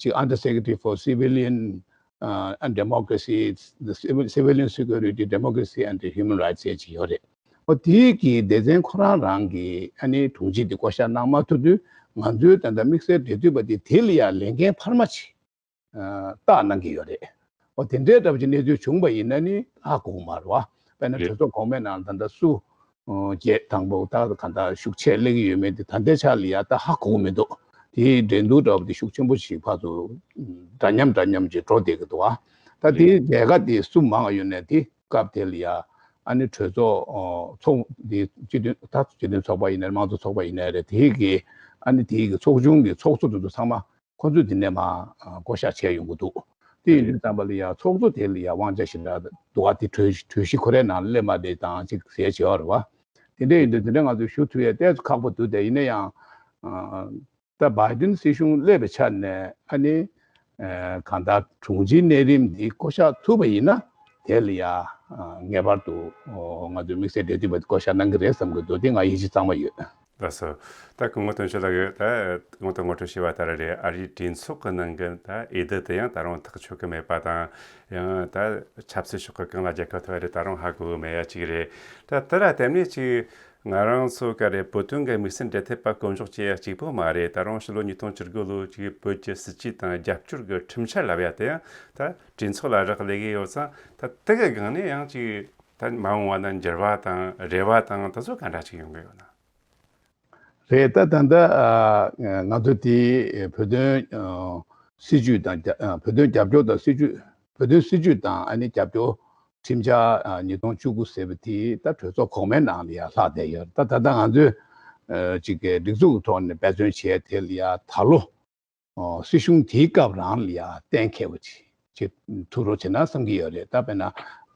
ཅིག་Under Secretary for Civilian uh, and Democracy, the Civil- Civilian Security, Democracy and Human Rights ཟེར་ཅིག་ཡོད་རེད། ཨོ་དེའི་གི་སྡེ་ཚན་ཁོ་རང་རང་གི་ཨ་ནི་དྲུང་ཆེ་དེ་བསྐོ་བཞག་གནང་མ་ཐུབ་དུས། ང་ཚོའི་ད་ལྟ་དམིགས་བསལ་འབྲེལ་མཐུད་པ་དེ་དེ་ལ་ཡང་ལས་འགན་འཕར་མ་ཅིག་ཨ་བཏགས་གནང་གི་ཡོད་རེད། ཨོ་དེ་འདྲའི་འདྲ་པོ་ཅིག་གནས་ཚུལ་བྱུང་པ་ཡིན་ན་ནི་ཧ་གོ་གི་མ་རེད་བ། དཔེར་ན་རེད། གྲོས་ཚོགས་གོང་མའི་ནང་ད་ལྟ་སུ་ཨོ་བརྒྱད་དང་པོ་ད་ག་འདྲ་ཤུགས་ཆེ་སླེབས་ཀྱི་ཡོད་མེད་དེ་ད་ལྟའི་ཆ་ལ་ཡ་ད་ཧ་གོ་གི་མི་འདུག་དེའི་འགྲན་བསྡུར་འདྲ་པོ་དེ་ཤུགས་ཆེན་པོ་ཞིག་ཕར་ཚུར་འདྲ་མཉམ་འདྲ་མཉམ་ཅིག་འགྲོ་བསྡད་ཀྱི་འདུག་བ། ད་དེའི་རེད། ལས་ཀ་དེ་སུ་མང་ཡོད་ནས་དེ་སྐབས་དེ་ལ་ཡ་ཨ་ནི་གྲོས་ཚོགས་ཨོ་ཚོགས་དེ་སྤྱི་མཐུན་ད་སྤྱི་མཐུན་ཚོགས་པ་ཡིན་ནའི་དམངས་གཙོ་ཚོགས་པ་ཡིན་ནའི་རེད། དེའི་གི་ཨ་ནི་དེའི་གི་ཚོགས་ཆུང་གི་ཚོགས་གཙོ་དེ་ཚོ་ཚང་མ་ཁོ་ཚོས་དེ་ནས་མར་ཨ་བསྐོ་བཞག་བྱས་ཡོང་གི་འདུག་དེ་ཡིན་དུས་ཙམ་པ་ལ་ཡ་ཚོགས་གཙོ་དེ་ལ་ཡ་དབང་ཆ་ཞེ་དྲག་འདུག་བ། དེ་གྲོས་གྲོས་གཞི་ཁོ་རའི་ནང་ལ་སླེབས་མ་བསྡད་དང་ཅིག་ཟེར་བྱས་པ་རེད་བ། དེ་འདྲ་ཡིན་དུས་དེ་འདྲ་ང་ཚོས་ཞུ་ཐུབ་ཡས་ཏོག་ཙམ་ཁག་པོ་འདུག་དེ་ཡིན་ན་ཡང་ཨ་ད་བྷའི་ཌེན་སྲིད་གཞུང་སླེབས་པའི་ཆ་ནས་ཨ་ནི་ཨ་གང་ལྟར་དྲུང་ཆེའི་གནས་རིམ་འདི་བསྐོ་བཞག་ཐུབ་པ་ཡིན་ན་དེ་ལ་ཡ་ཨ་ངེས་པར་དུ་ཨོ་ང་ཚོས་དམིགས་བསལ་འབྲེལ་མཐུད་པ་འདི་བསྐོ་བཞག་གནང་གི་རེད་བསམ་གྱི་འདུག་དེ་ང་ཡིད་ཆེས་གཙང་མ་ཡོད། ལགས་སོ། ད་སྐུ་ངོ་དོན་གཅོད་ལགས་ཀྱིས་ད་སྔོན་དུ་ངོ་སྤྲོད་བྱས་པ་ལྟར་རེད། ཨ་རིའི་གྲོས་ཚོགས་ཀྱི་ནང་གི་ད་འོས་བསྡུ་དེ་ཡང་ད་རུང་ཐག་ཆོད་ཀྱི་མེད་པ་དང་། ཡང་ད་ཆབ་སྲིད་ཕྱོགས་ཀྱི་གང་ལ་རྒྱལ་ཁ་ཐོབ་རེད་ད་རུང་ཧ་གོ་གི་མེད་ཡ་གཅིག་རེད། ད་དེ་ལ་བརྟེན་ནས་ཅིག་ང་རང་ཚོ་ག་རེ་བོད་དོན་གྱི་དམིགས་བསལ་འབྲེལ་མཐུད་པ་བསྐོ་འཇོག་བྱེད་ཡ་གཅིག་པོ་མ་རེད། ད་རུང་ཕྱི་ལོ་ཉིས་སྟོང་བཅུ་དགུ་ལོ་ཅིག་བོད་ཀྱི་སྲིད་ཇུས་དང་རྒྱབ་སྐྱོར་གྱི་ཁྲིམས་འཆར་ལབ་ཡ་དེ་ཡང་ད་གྲོས་ཚོགས་ལ་རག་ལས་ཀྱི་ཡོད་ཙང་། ད་དེ་གི་སྒང་ནས་ཡང་ཅིག་ད་མ་འོངས་པ་ན་འགྱུར་བ་དང་རེ་བ་དང་ད་ཚོ་ག་འདྲ་ཅིག་ཡོང་གི་ཡོད་ན། རེད། ད་ད་ལྟ་ཨ་ང་ཚོ་དེ་བོད་དོན་ཨ་སྲིད་ཇུས་དང་རྒྱ- ཨ་བོད་དོན་རྒྱབ་སྐྱོར་དང་སྲིད་ཇུས་བོད་དོན་སྲིད་ཇུས་དང་ཨ་ནི་རྒྱབ་སྐྱོར་ཁྲིམས་འཆར་ཨ་ཉིས་སྟོང་བཅུ་དགུ་ཟེར་བ་དེ་ད་གྲོས་ཚོགས་གོང་མའི་ནང་ལ་ཡང་ལྷག་བསྡད་ཡོད། ད་ད་ལྟ་ང་ཚོས་ཨ་ཅིག་གི་སྒྲིག་འཛུགས་ཀྱི་ཐོག་ནས་འབད་བརྩོན་བྱས་དེ་ལ་ཡང་ད་ལོ་ཨོ་སྲིད་གཞུང་དེའི་སྐབས་རང་ལ་ཡང་གཏན་འཁེལ་བ་ཅིག་ཅིག་ཐུགས་རོགས་བྱེད་ན་བསམ་གྱི་ཡོད་རེད། ད་དཔེར་ན་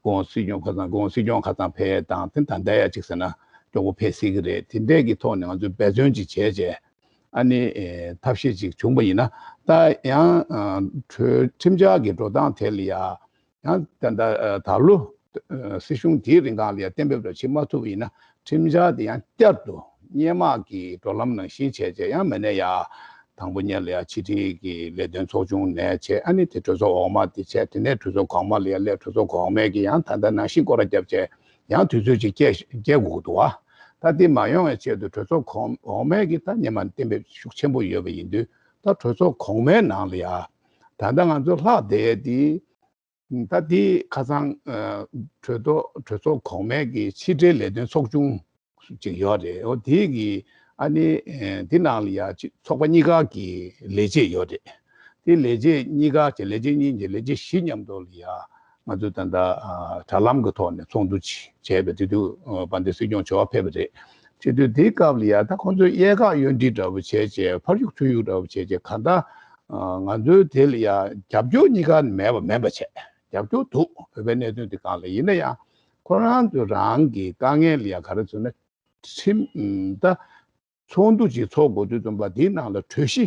གོང་སྲིད་སྐྱོང་ཁ་སང་གོང་སྲིད་སྐྱོང་ཁ་སང་ཕེབས་དང་དེ་ད་ལྟ་ཡ་ཅིག་ཟེར་ན་མགྱོགས་པོ་ཕེབས་སྲིད་ཀྱི་རེད། དེ་འདྲས་ཀྱི་ཐོག་ནས་ང་ཚོས་འབད་བརྩོན་ཅིག་བྱས་བྱས་ཨ་ནི་ཨེ་ཐབས་ཤེས་ཅིག་བྱུང་པ་ཡིན་ན། ད་ཡང་ཨ་གྲོས་ཁྲིམས་འཆར་གྱི་འགྲོ་སྟངས་དེ་ལ་ཡ་ཡང་ད་ལྟ་ཨ་ད་ལོ་ཨ་སྲིད་གཞུང་དེའི་རིང་གང་ལ་ཡང་གཏན་འབེབས་ར་བྱེད་མ་ཐུབ་པ་ཡིན་ན། ཁྲིམས་འཆར་དེ་ཡང་བསྐྱར་དུ་སྔོན་མ་གི་འགྲོ་ལམ་ནང་བཞིན་བྱས་བྱས་ཡང་མིན་ན་ཡང་དང་པོ་ཉིད་ལ་ཡང་ཕྱི་དྲིལ་གྱི་ལས་དོན་ཚོགས་ཆུང་ནས་བྱས། ཨ་ནི་དེ་གྲོས་ཚོགས་འོག་མ་དེ་བྱས། དེ་ནས་གྲོས་ཚོགས་གོང་མ་ལ་ཡང་སླེབས། གྲོས་ཚོགས་གོང་མའི་གི་ཡང་ད་ལྟ་ནང་བཞིན་སྐོར་ར་བརྒྱབ་བྱས་ཡང་དུས་ཚོད་ཅིག་བསྐྱལ་བསྐྱལ་དགོས་ཀྱི་འདུག་བ། ད་དེ་མ་ཡོང་བའི་ཆེད་དུ་གྲོས་ཚོགས་གོང་འོག་མའི་གི་ད་སྔོན་མ་གཏན་འབེབས་ཤུགས་ཆེན་པོ་ཡོད་པ་ཡིན་དུས། ད་གྲོས་ཚོགས་གོང་མའི་ནང་ལ་ཡང་ད་ལྟ་ང་ཚོ་ལྷག་བསྡད་ཡས་དེ། ད་དེ་ཁ་སང་ཨ་གྲོས་ཚོགས་གྲོས་ཚོགས་གོང་མའི་གི་ཕྱི་དྲིལ་ལས་དོན་ཚོགས་ཆུང་ཅིག་ཡོད་རེད། འོ་དེ་གི་ཨ་ནི་ཨ་དེ་ནང་ལ་ཡ་ཅིག་ཚོགས་པ་གཉིས་ཀ་གི་ལས་བྱེད་ཡོད་རེད། དེ་ལས་བྱེད་གཉིས་ཀ་གི་ལས་བྱེད་གཉིས་ཀྱི་ལས་བྱེད་བཞི་མཉམ་དུ་ལ་ཡ་ང་ཚོས་ད་ལྟ་ཨ་དྲ་ལམ་གི་ཐོག་ནས་ཚོགས་འདུ་ཅིག་བྱས་པའི་དེ་དུས་ཨ་དཔལ་ལྡན་སྲིད་སྐྱོང་མཆོག་ཕེབས་པ་རེད། བྱེད་དུས་དེའི་སྐབས་ལ་ཡ་ད་ཁོང་ཚོས་གཡས་ཁ་གཡོན་དཀྲིས་འདྲ་བོ་བྱས་བྱས། ཕར་གཡུག་ཚུར་གཡུག་འདྲ་བོ་བྱས་བྱས། གང་ལྟར་ཨ་ང་ཚོའི་དེ་ལ་ཡ་རྒྱབ་སྐྱོར་གཉིས་ཀ་མེད་པ་མིན་པ་བྱས། རྒྱབ་སྐྱོར་འདུག་བོད་པའི་གནད་དོན་དེ་སྒང་ལ། ཡིན་ན་ཡང་ཁོ་རང་ཚོ་རང་གི་དཀའ་ངལ་ལ་ཡ་ག་རེ་ཟེར་ན། ཁྲིམས་ད་ཚོགས་འདུ་ཅིག་ཚོགས་དགོས་དུས་ཙམ་པ་དེའི་ནང་ལ་གྲོས་གཞི་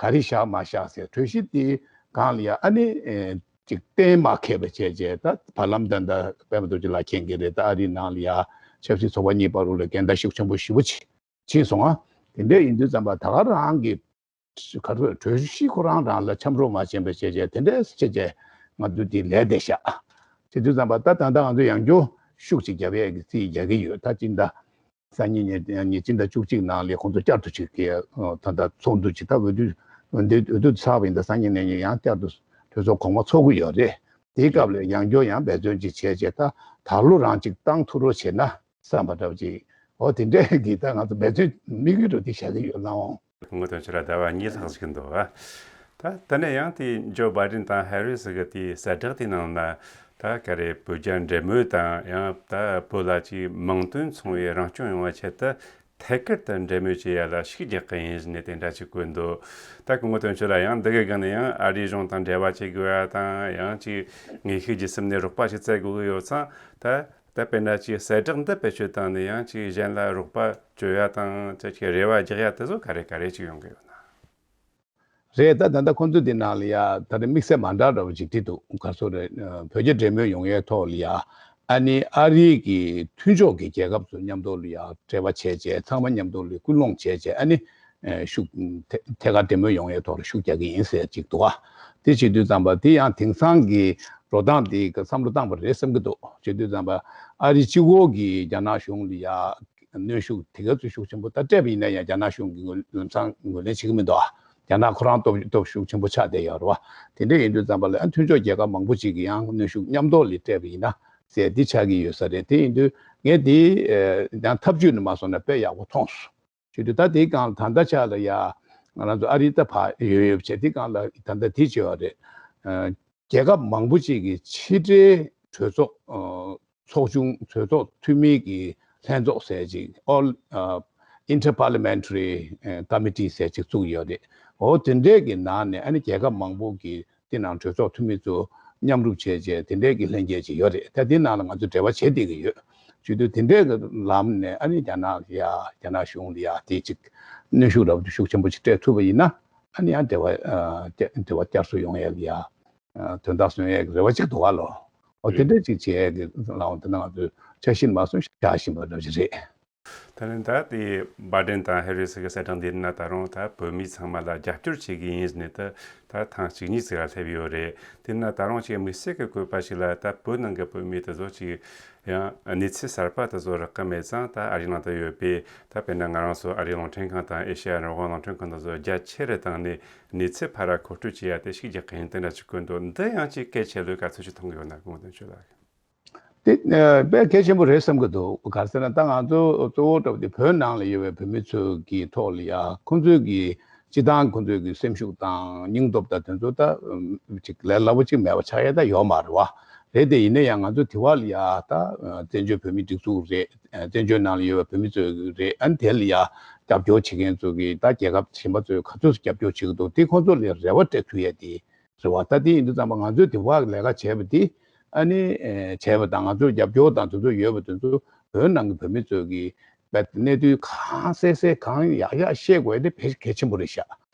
ག་རེ་བཞག་མ་བཞག་ཟེར། གྲོས་གཞི་དེའི་སྒང་ལ་ཡ་ཨ་ནི་ཨེ་ ཅིག་གཏན་མ་འཁེལ་བ་བྱས་བྱས། ད་བར་ལམ་ད་ད་པད་མ་རྡོ་རྗེ་ལགས་མཁྱེན་གྱི་རེད། ད་ཨ་རིའི་ནང་ལ་ཡ་ཆབ་སྲིད་ཚོགས་པ་གཉིས་བར་དུ་ལ་འགལ་ཟླ་ཤུགས་ཆེན་པོ་ཞེ་པོ་ཅིག་ཕྱིན་སོང་ང་། དེ་འདྲ་ཡིན་དུས་ཙམ་པ་ད་ག་རང་གི་ག་ཚོད་གྲོས་གཞི་ཁོ་རང་རང་ལ་འཆམ་རོགས་མ་བྱས་པ་བྱས་བྱས། དེ་འདྲ་བྱས་བྱས་ང་ཚོ་འདི་ལས་བསྡད་ཤག། བྱེད་དུས་ཙམ་པ་ད་ད་ལྟ་ང་ཚོ་ཡང་བསྐྱར་ཤུགས་ཅིག་རྒྱབ་ཡས་ཀྱི་རྩིས་རྒྱག་གི་ཡོད། ད་སྤྱི་ཟླ་སང་ཉིན་ཉིན་ཉིན་སྤྱི་ཟླ་བཅུ་གཅིག་ནང་ལ་ཁོང་ཚོ་བསྐྱར་དུ་ཅིག་གི་ད་ལྟ་ཚོགས་འདུ་ཅིག་ད་འོས་བསྡུ་འོས་བསྡུ་ཚར་བ་ཡིན་ད། སང་ཉིན་གནངས་ཉིན་ཡང་བསྐྱར་དུ་གྲོས་ཚོགས་གོང་མ་ཚོགས་ཀྱི་ཡོད་རེད། དེའི་སྐབས་ལ་ཡང་བསྐྱར་ཡང་འབད་བརྩོན་ཅིག་བྱས་བྱས། ད་ད་ལོ་རང་ཅིག་བཏང་ཐུབ་རོགས་བྱས་ན་བསམ་པ་འདྲ་བོ་ཅིག་འོ་དེ་འདྲས་ཀྱི་ད་ང་ཚོ་འབད་བརྩོན་དམིགས་ཡུལ་དུ་དེ་བཞག་གི་ཡོད། ལགས་འོང་། སྐུ་ངོ་དོན་གཅོད་ལགས། ཟླ་བ་གཉིས་ལྷག་ཅིག་འདུག་ཨ། ད་དེ་ནས་ཡང་དེ་ཇོ་བྷའི་ཌེན་དང་ཧེ་རི་སི་གི་དེ་གསལ་བསྒྲགས་དེའི་ནང་ན། ད་ག་རེ་བོད་རྒྱ་འབྲེལ་མོལ་དང་། ཡང་ད་བོད་ལ་ཅིག་མིང་དོན་མཚུངས་པའི་རང་སྐྱོང་ཡོང་བའི་ཆེད་དུ་ཐད་ཀར་དུ་འབྲེལ་མོལ་བྱེད་ཡ་ལ་ཤུགས་རྒྱག་གི་ཡིན་ཟེར་ནས་དེ་འདྲ་ཅིག་བཀོད་འདུག། ད་སྐུ་ངོ་དོན་གཅོད་ལགས། ཡང་འདི་གི་སྒང་ནས་ཡང་ཨ་རིའི་གཞུང་དང་འབྲེལ་བ་བྱེད་དགོས་ཡ་དང་། ཡང་ཅིག་དངོས་ཤུགས་བརྒྱུད་གསུམ་ནས་རོགས་པ་ཞིག་བཙལ་དགོས་ཀྱི་ཡོད་ཙང་། ད་ད་དཔེར་ན་ཅིག་གསལ་བསྒྲགས་འདི་བེད་སྤྱོད་བཏང་ནས་ཡང་ཅིག་གཞན་ལ་རོགས་པ་བྱེད་ཡ་དང་། ཅིག་རེ་བ་རྒྱག་ཡ་དེ་ཚོ་ག་རེ་ག་རེ་ཅིག་ཡོང་གི་ཡོད་ན། རེད། ད་ད་ལྟ་ཁོང་ཚོ་འདི་ནང་ལ་ཡ་ད་རེས་དམིགས་བསལ་མ་འདྲ་འདྲ་བོ་ཅིག་བྲིས་འདུག། ག་རེ་ཟེར་དགོས་རེད། བོད་རྒྱ་འབྲེལ་མོལ་ཡོང་ཡའི་ཐོག་ལ་ཡ། ཨ་ནི་ཨ་རིའི་གི་མཐུན་ཕྱོགས་ཀྱི་རྒྱལ་ཁབ་ཚོ་མཉམ་དུ་ལ་ཡ་འབྲེལ་བ་བྱས་བྱས། ཚང་མ་མཉམ་དུ་ལ་སྐུལ་སློང་བྱས་བྱས། ཨ་ནི་ཨེ་ཤུགས་ཐད་ཐད་ཀར་འབྲེལ་མོལ་ཡོང་ཡའི་ཐོག་ལ་ཤུགས་རྒྱག་གི་ཡིན་ཟེར་ཅིག་འདུག་ཨ། དེ་བྱེད་དུས་ཙམ་པ་དེ་ཡང་དེང་སང་གི་འགྲོ་སྟངས་དེ་གི་བསམ་བློ་བཏང་བ་རེད་བསམ་གྱི་འདུག། བྱེད་དུས་ཙམ་པ་ཨ་རི་གཅིག་པོ་གིས་རྒྱ་ནག་གཞུང་ལ་ཡ་གནོན་ཤུགས་དེ་ག་ཚོད་ཤུགས་ཆེན་པོ་ད་སྤྲད་པ་ཡིན་ན་ཡང་། རྒྱ་ནག་གཞུང་གིས་ངོས་ལམ་སང་ངོས་ལེན་བྱེད་ཀྱི་མི་འདུག་ཨ། རྒྱ་ནག་ཁོ་རང་སྟོབས་སྟོབས་ཤུགས་ཆེན་པོ་ཆགས་བསྡད་ཡོད་རེད་བ། དེ་འདྲ་ཡིན་དུས་ཙམ་པ་ལ་ཨ་མཐུན་ཕྱོགས་རྒྱལ་ཁབ་མང་པོ་ཅིག་གིས་ཡང་གནོན་ཤུགས་མཉམ་དུ་ལ་སྤྲད་པ་ཡིན་ན་ཟེར་འདི་ཆགས་ཀྱི་ཡོད་ས་རེད། དེ་ཡིན་དུས་ངས་འདི་ཨེ་ཡང་ཐབས་ཇུས་ནས་མ་སོང་ན་དཔེ་ཡག་པོ་མཐོང་སོང་། བྱེད་དུས་ད་དེའི་སྒང་ལ་ད་ལྟ་ཆ་ལ་ཡ་ང་རང་ཚོ་ཨ་རི་ད་ཕར་ཡོད་ཡོད་བྱས། དེའི་སྒང་ལ་ད་ལྟ་དེ་བྱས་པ་རེད། ཨ་རྒྱལ་ཁབ་མང་པོ་ཅིག་གི་ཕྱི་འབྲེལ་གྲོས་ཚོགས་ཨ་ཚོགས་ཆུང་། གྲོས་ཚོགས་འཐུས་མི་གི་ལྷན་ཚོགས་ཟེར་ཅིག། All ཨ་Inter-Parliamentary ཨ་Committee ཟེར་ཅིག་བཙུགས་ཡོད་རེད། འོ་དེ་འདྲས་ཀྱི་ནང་ནས་ཨ་ནི་རྒྱལ་ཁབ་མང་པོ་གི་དེ་ནང་གྲོས་ཚོགས་འཐུས་མི་ཚོ་མཉམ་རུབ་བྱས་བྱས། དེ་འདྲས་ཀྱི་ལྷན་རྒྱས་ཅིག་ཡོད་རེད། ད་དེ་ནང་ལ་ང་ཚོ་འབྲེལ་བ་བྱེད་བསྡད་ཀྱི་ཡོད། བྱེད་དུས་དེ་འདྲས་ཀྱི་ལམ་ནས་ཨ་ནི་རྒྱ་ནག་ལ་ཡ་རྒྱ་ནག་གཞུང་ལ་ཡ་དེ་ཅིག་གནོན་ཤུགས་རབ་ཏུ་ཤུགས་ཆེན་པོ་ཅིག་སྤྲད་ཐུབ་པ་ཡིན་ན། ཨ་ནི་ཡང་འབྲེལ་བ་ཨ་བསྐྱར་འབྲེལ་བ་བསྐྱར་གསོ་ཡོང་ཡ་ལ་ཡ་ཨ་དོན་དག་སོན་ཡ་གི་རེ་བ་ཅིག་འདུག་ག་ལོ། འོ་དེ་འདྲས་ཅིག་བྱེད་ཡ་གི་ལའང་དེ་ན་ང་ཚོས་འཆར་གཞི་མ་སོང་བཞག་བཞིན་པ་འདྲ་ཅིག་རེད། ད་ནི་ད་དེ་བྷའི་ཌེན་དང་ཧེ་རི་སི་གི་གསལ་བསྒྲགས་འདི་ན་ད་རུང་ད་བོད་མི་ཚང་མ་ལ་རྒྱབ་སྐྱོར་བྱེད་ཀྱི་ཡིན་ཟེར་ནས་ད་ད་ཐེངས་གཅིག་གཉིས་ཙམ་ལ་སླེབས་ཡོད་རེད། དེ་ན་ད་རུང་ཅིག་དམིགས་བསལ་གྱི་བཀོད་པ་ཞིག་ལ་ད་བོད་ནང་གི་བོད་མི་དེ་ཚོ་ཅིག་ཡང་གནས་ཚུལ་གསར་པ་དེ་ཚོ་རག་གི་མེད་ཙང་། ད་ཨ་རིའི་ནང་དུ་ཡོད་པའི་ད་དཔེར་ན་ང་རང་ཚོ་ཨ་རིའི་རླུང་འཕྲིན་ཁང་དང་ཨེ་ཤེ་ཡ་རང་དབང་རླུང་འཕྲིན་ཁང་དེ་ཚོ་རྒྱ་ཆེ་རུ་བཏང་ནས་གནས་ཚུལ་ཕར་མཁོ་སྤྲོད་བྱེད་ཡ་དེ་ཤུགས་རྒྱག་གི་ཡིན་དེ་འདྲ་ཅིག་བཀོད་འདུག། འདི་ཡང་ཅིག་གལ་ཆེ་ལོས་ག་ཚོད་ཅིག་མཐོང་གི་ཡོད་ན་སྐུ་ངོ་དོན་གཅོད་ལགས། དེ་ཨ་དཔེ་གལ་ཆེན་པོ་རེད་བསམ་གྱི་འདུག། ག་རེ་ཟེར་ན་ད་ང་ཚོ་གཙོ་བོ་འདྲ་བོ་དེ་བོད་ནང་ལ་ཡོད་པའི་བོད་མི་ཚོ་གི་ཐོག་ལ་ཡ་ཁོང་ཚོའི་གི་སྤྱི་བཏང་ཁོང་ཚོའི་གི་སེམས་ཤུགས་དང་སྙིང་སྟོབས་དང་དེ་ཚོ་ད་ཨམ་ཅིག་ལས་སླ་པོ་ཅིག་མེད་པ་ཆགས་ཡ་ད་ཡོད་མ་རེད་བ། རེད་དེ་ཡིན་ན་ཡང་ང་ཚོ་དེ་བ་ལ་ཡ་ད་ཨ་བཙན་བྱོལ་བོད་མིའི་སྒྲིག་འཛུགས་རེད། ཨ་བཙན་བྱོལ་ནང་ལ་ཡོད་པའི་བོད་མི་ཚོ་རེད། ཨ་ནི་དེ་ལ་ཡ་རྒྱབ་སྐྱོར་བྱེད་མཁན་ཚོ་གི་ད་རྒྱལ་ཁབ་གཞན་པ་ཚོས་ག་ཚོད་རྒྱབ་སྐྱོར་བྱེད་ཀྱི་འདུག། དེ་ཁོང་ཚོ་ལ་རེ་བ་སྤྲད་ཐུབ་ཡ་དེ་རེད་བ། ད་དེ་ཡིན་དུས་ཙམ་པ་ང་ཚོས་དེ་བ་ལས་ཀ་བྱས་པ་དེ་ཨ་ནི་ཨེ་བྱས་པ་དང་། ང་ཚོར་རྒྱབ་སྐྱོར་དང་དེ་ཚོ་ཡོད་པ་དེ་ཚོ་བོད་ནང་གི་བོད་མི་ཚོས་ཀྱི་རྦད་གནས་ཚུལ་གང་གསལ་གསལ་གང་ཡག་ཡག་ཤེས་དགོས་ཡ་དེ་དཔེ་གལ་ཆེན་པོ་རེད་ཤག།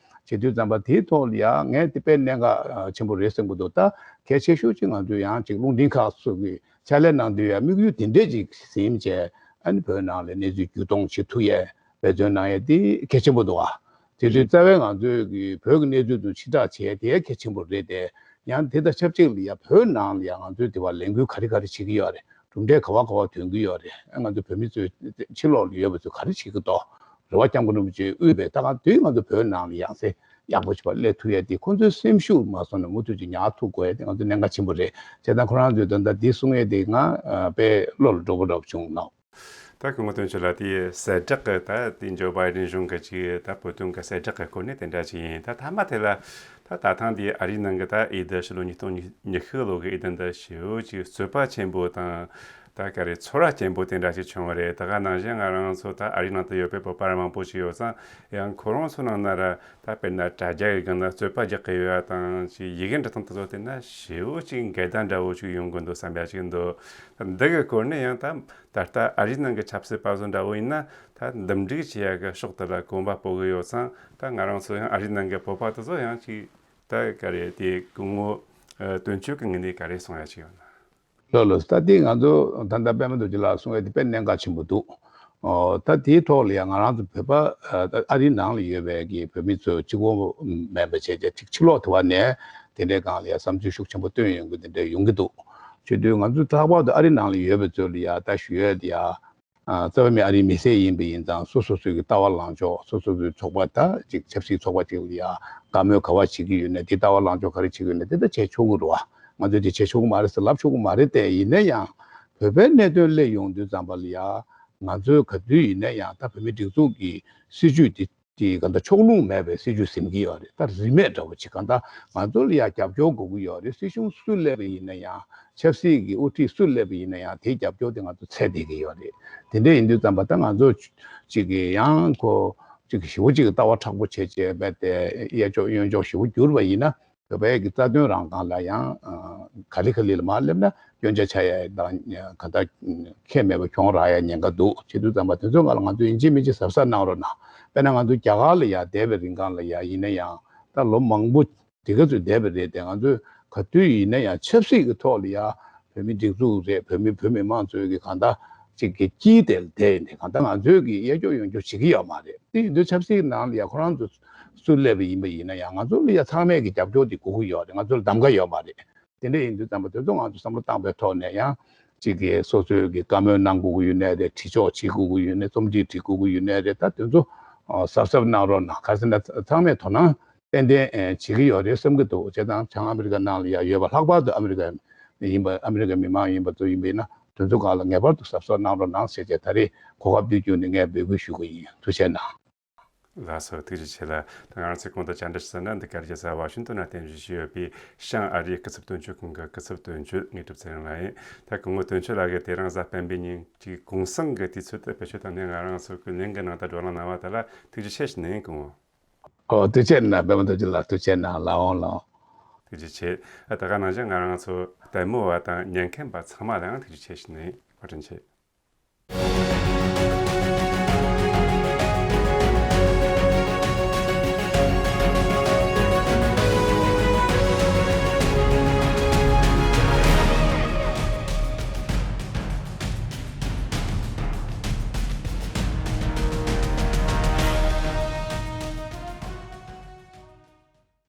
བྱེད་དུས་ཙམ་པ་དེའི་ཐོག་ལ་ཡང་ངས་དེ་དཔེ་གནད་འགག་ཆེན་པོ་རེད་བསམ་གྱི་འདུག། ད་གལ་ཆེ་ཤོས་ཅིག་ང་ཚོས་ཡང་ཅིག་རླུང་འཕྲིན་ཁག་སོགས་ཀྱི་ཕྱག་ལས་གནང་དུས་ཡང་དམིགས་ཡུལ་དེ་འདྲས་ཅིག་ཟིན་བྱས། ཨ་ནི་བོད་ནང་ལ་གནས་ཚུལ་བརྒྱུད་གཏོང་བྱེད་ཐུབ་ཡས་འབད་བརྩོན་གནང་ཡས་དེ་གལ་ཆེན་པོ་འདུག་ཨ། དེ་དུས་རྩ་བའི་ང་ཚོས་ཀྱི་བོད་ཀྱི་གནས་ཚུལ་དུ་ཕྱི་བསྒྲགས་བྱས་དེ་གལ་ཆེན་པོ་རེད་དེ། ཡང་དེ་དང་ཆབས་ཅིག་ལ་ཡང་བོད་ནང་ལ་ཡང་ང་ཚོས་དེ་བ་ལས་འགུལ་ག་རེ་ག་རེ་བྱེད་ཀྱི་ཡོད་རེད། གྲུབ་འབྲས་ག་བ་ག་བ་ཐོན་གྱི་ཡོད་རེད། ཨ་ང་ཚོ་བོད་མི་ཚོས་ཕྱི་ལོགས་ལ་ཡོད་པ་ཚོས་ག་རེ་བྱེད་ཀྱི་འདུག། རེ་བ་སྐྱབས་མགོན་རིན་པོ་ཆེས་དབུས་པའི་ད་ག་དུས་ང་ཚོ་བོད་ནང་ལ་ཡང་སེ་ཡག་པོ་ཞིག་པ་སླེབས་ཐུབ་ཡས་དེ་ཁོང་ཚོའི་སེམས་ཤུགས་མ་སོང་ན་མུ་མཐུད་ཅིག་ཉར་ཐུབ་དགོས་ཡས་དེ་ང་ཚོའི་གནད་འགག་ཆེན་པོ་རེད། བྱས་ཙང་ཁོ་རང་ཚོས་ད་ལྟ་འདི་གསུང་ཡས་དེ་ང་ཨ་དཔེ་བློ་ལ་འགྲོ་གི་འདྲ་བྱུང་ལགས། ད་སྐུ་ངོ་དོན་གཅོད་ལགས། དེ་གསལ་བསྒྲགས་ཀྱི་ད་དེ་ཇོ་བྷའི་ཌེན་གཞུང་གི་ཅིག་ད་བོད་དོན་གྱི་གསལ་བསྒྲགས་ཀྱི་སྐོར་ནས་དེ་འདྲ་ཅིག་ཡིན། ད་མཐའ་མ་དེ་ལ་ད་ད་ཐེངས་དེ་ཨ་རིའི་ནང་གི་ད་འོས་བསྡུ་ཕྱི་ལོ་ཉིས་སྟོང་ཉི་ཤུ་ལོ་གི་འོས་བསྡུ་འདི་ཞེ་པོ་ཅིག་རྩོད་པ་ཆེན་པོ་དང་། ད་ག་རེ་ཚོར་བ་ཆེན་པོ་དེ་འདྲ་ཞིག་བྱུང་བ་རེད། ད་ག་ནང་བཞིན་ང་རང་ཚོ་ད་ཨ་རིའི་ནང་དུ་ཡོད་པའི་བོད་པ་མང་པོ་ཞིག་ཡོད་ཙང་། ཡང་ཁོ་རང་ཚོ་ནང་ན་ར་ད་དཔེར་ན་དྲ་རྒྱ་གི་སྒང་ན་རྩོད་པ་རྒྱག་གི་ཡོད་ཡ་དང་། ཅིག་ཡི་གེ་འབྲི་སྟངས་དེ་ཚོ་བལྟས་ན་ཞེ་པོ་ཅིག་འགལ་ཟླ་འདྲ་བོ་ཞིག་ཡོང་གི་འདུག་བསམ་ཡ་ཞིག་འདུག། འདི་གི་སྐོར་ནས་ཡང་ད་ད་ལྟ་ཨ་རིའི་ནང་གི་ཆབ་སྲིད་པ་ཚོ་འདྲ་བོ་ཡིན་ན་ད་འདུམ་འགྲིག་བྱེད་ཡ་གི་ཕྱོགས་དེ་ལ་གོམ་པ་སྤོ་གི་ཡོད་ཙང་། ད་ང་རང་ཚོ་ཡང་ཨ་རིའི་ནང་གི་བོད་པ་དེ་ཚོ་ཡང་ཅིག་ད་ག་རེ་དེ་སྐུ་ངོ་ ཨ། དོན་གཅོད་ཀྱི་ངོས་ནས་ག་རེ་གསུང་ཡ་ཅིག་ཡོད་ན། ལགས་ལགས། ད་དེ་ང་ཚོ་ད་ལྟ་པད་མ་རྡོ་རྗེ་ལགས་གསུང་ཡ་དེ་དཔེ་གནད་འགག་ཆེན་པོ་འདུག་ཨོ། ད་དེའི་ཐོག་ལ་ཡང་ང་རང་ཚོ་བོད་པ་ཨ་ཨ་རིའི་ནང་ལ་ཡོད་པའི་གི་བོད་མི་ཚོ་གཅིག་པོ་མེད་པ་བྱས་བྱས་ཅིག་ཕྱི་ལོགས་དེ་བ་ནས་དེ་འདྲའི་སྒང་ལ་ཡང་བསམ་ཚུལ་ཤུགས་ཆེན་པོ་བཏོན་ཡོང་གི་དེ་འདྲ་ཡོང་གི་འདུག་བྱེད་དུས་ང་ཚོ་ལྷག་པར་དུ་ཨ་རིའི་ནང་ལ་ཡོད་པ་ཚོ་ལ་ཡང་ད་ཞུ་ཡ་དེ་ཡང་། ཨ། རྩ་བ་མི་ཨ་རིའི་མི་སེར་ཡིན་པ་ཡིན་ཙང་སོ་སོ་སོའི་གི་ལྟ་བ་ལངས་ཕྱོགས། སོ་སོ་སོའི་ཚོགས་པ་ད་ཅིག་ཆབ་སྲིད་ཚོགས་པ་ཅིག་ལ་ཡ་བཀའ་མོལ་ག་བ་བྱེད་ཀྱི་ཡོད་ན། དེ་ལྟ་བ་ལངས་ཕྱོགས་ག་རེ་བྱེད་ཀྱི་ཡོད་ན་དེ་ད་བྱེད་ཆོག་གི་རེད་བ། ང་ཚོས་དེ་བྱེད་ཆོག་གི་མ་རེད་ཟེར་ལབ་ཆོག་གི་མ་རེད་དེ། ཡིན་ན་ཡང་བོད་པའི་གནད་དོན་སླེབས་ཡོང་དུས་ཙམ་པ་ལ་ཡ་ང་ཚོས་ག་དུས་ཡིན་ན་ཡང་ད་བོད་མི་སྒྲིག་འཛུགས་ཀྱི་སྲིད་བྱུས་དེ་དེ་གང་ལྟར་ཕྱོགས་ལྷུང་མེད་པའི་སྲིད་བྱུས་ཟིན་གྱི་ཡོད་རེད། ད་རིས་མེད་འདྲ་བོ་ཅིག་གང་ལྟར་ང་ཚོ་ལ་ཡ་རྒྱབ་སྐྱོར་དགོས་ཀྱི་ཡོད་རེད། སྲིད་གཞུང་སུ་སླེབས་པ་ཡིན་ན་ཡང་། ཆབ་སྲིད་ཀྱི་དབུ་ཁྲིད་སུ་སླེབས་པ་ཡིན་ན་ཡང་དེའི་རྒྱབ་སྐྱོར་དེ་ང་ཚོ་ཚད་བསྡད་ཀྱི་ཡོད་རེད། དེ་འདྲ་ཡིན་དུས་ཙམ་པ་ད་ང་ཚོ་ཅིག་གི་ཡང་ཁོ་ཅིག་གི་ཞེ་པོ་ཅིག་གི་ལྟ་བ་མཁྲེགས་པོ་བྱས་བྱས་རྦད་དེ་གཡས་ཕྱོགས་གཡོན་ཕྱོགས་ཞེ་པོ་གྱུར་པ་ཡིན་ན། བོད་པའི་གི་རྩ་དོན་རང་སྒང་ལ་ཡང་ག་ལེ་ག་ལེ་ལ་མར་སླེབས་ན་སྐྱོན་ཆ་ཆགས་ཡ་དང་ག་ད་ཁྱད་མེད་པ་གྱོང་རག་ཡ་ཉེན་ཁ་འདུག་བྱེད་དུས་ཙམ་པ་དེ་ཚོའི་སྒང་ལ་ང་ཚོས་ཡིན་གཅིག་མིན་གཅིག་གཟབ་གཟབ་གནང་རོགས་གནང་། དཔེར་ན་ང་ཚོ་རྒྱ་གར་ལ་ཡ་བསྡད་པའི་རིང་སྒང་ལ་ཡ་ཡིན་ན་ཡང་ད་ལོ་མང་པོ་དེ་ག་ཚོད་བསྡད་པ་རེད་དེ། ང་ཚོས་ག་དུས་ཡིན་ན་ཡང་ཆབ་སྲིད་ཀྱི་ཐོག་ལ་ཡ་བོད་མི་སྒྲིག་འཛུགས་རེད། བོད་མི་བོད་མི་མང་ཚོའི་གི་གང་ལྟར་ཅིག་གི་དཀྱིལ་དེ་ལ་བསྡད་ཡིན་ཏེ། གང་ལྟར་ང་ཚོའི་གི་གཡས་སྐྱོར་གཡོན་སྐྱོར་བྱེད་ཀྱི་ཡོད་མ་རེད། དེ་ཡིན་དུས་ཆབ་སྲིད་ནང་ལ་ཡ་ཁོ་རང་ཚོ་སུ་སླེབས་པ་ཡིན་པ་ཡིན་ན་ཡང་ང་ཚོ་ལ་ཡ་ཚང་མས་གི་རྒྱབ་སྐྱོར་དེ་དགོས་ཀྱི་ཡོད་རེད། ང་ཚོ་ལ་གདམ་ག་ཡོད་མ་རེད། དེ་འདྲ་ཡིན་དུས་ཙམ་པ་དེ་ཚོ་ང་ཚོ་བསམ་བློ་བཏང་པའི་ཐོག་ནས་ཡང་ཅིག་གི་སོ་སོའི་གི་བཀའ་མོལ་གནང་དགོས་ཀྱི་ཡོད་ནའི་རེད། བྲིས་ཆོག་བྱེད་དགོས་ཀྱི་ཡོད་ནའི་རེད། རྩོམ་སྒྲིག་བྲིས་དགོས་ཀྱི་ཡོད་ནའི་རེད། ད་དེ་ཚོ་གཟབ་གཟབ་གནང་རོགས་གནང་། ག་རེ་ཟེར་ན་ཚང་མས་དོ་སྣང་ཏན་ཏན་བྱེད་ཀྱི་ཡོད་རེད་བསམ་གྱི་འདུག་བྱས་ཙང་བྱང་ཨ་མི་རི་ཀ་ནང་ལ་ཡ་ཡོད་པ་ལྷག་པར་དུ་ཨ་མི་རི་ཀ་ཡིན་པ། ཨ་མི་རི་ཀའི་མི་མང་ཡིན་པ་ཚོ་ཡིན་པ་ཡིན་ན་དེ་ཚོ་སྒང་ལ་ངེས་པར་དུ་གཟབ་གཟབ་གནང་རོགས་གནང་ཟེར་བྱས་ད་རེས་གོ་སྐབས་འདི་བརྒྱུད་ནས་ངས་འབོད་སྐུལ་ཞུ་གི་ཡིན། ཐུགས་རྗེ་གནང་། ལགས་སོ། ཐུགས་རྗེ་ཆེ་ལགས། ད་ང་རང་ཚོས་གོང་དུ་བཅར་འདྲི་ཞུས་ན་འདི་ག་རེ་བྱས་ས་ཝ་ཤིང་ཏོན་ན་རྟེན་གཞི་བྱས་ཡོད་པའི་བྱང་ཨ་རིའི་སྐུ་ཚབ་དོན་གཅོད་ཁང་གི་སྐུ་ཚབ་དོན་གཅོད་དངོས་གྲུབ་ཚེ་རིང་ལགས་ཡིན། ད་སྐུ་ངོ་དོན་གཅོད་ལགས་ཀྱིས་དེ་རིང་གཟའ་སྤེན་པའི་ཉིན་གྱི་གུང་སེང་གི་དུས་ཚོད་དེ་བེད་སྤྱོད་བཏང་ནས་ང་རང་ཚོ་གི་ལན་གྱི་ནང་དུ་བགྲོ་གླེང་གནང་བ་དེ་ལ་ཐུགས་རྗེ་ཆེ་ཞུ་ནི་ཡིན། སྐུ་ངོ། ཨོ། ཐུགས་རྗེ་གནང་། པད་མ་རྡོ་རྗེ་ལགས་ཐུགས་རྗེ་གནང་། ལགས་འོང་ལགས་འོང་། ཐུགས་རྗེ་ཆེ། ད་ག་ནང་བཞིན་ང་རང་ཚོ་ལྟད་མོ་བ་དང་ཉན་མཁན་པ་ཚང་མ་ལ་ཡང་ཐུགས་རྗེ་ཆེ་ཞུ་ནི་ཡིན། བཀའ་དྲིན་ཆེ།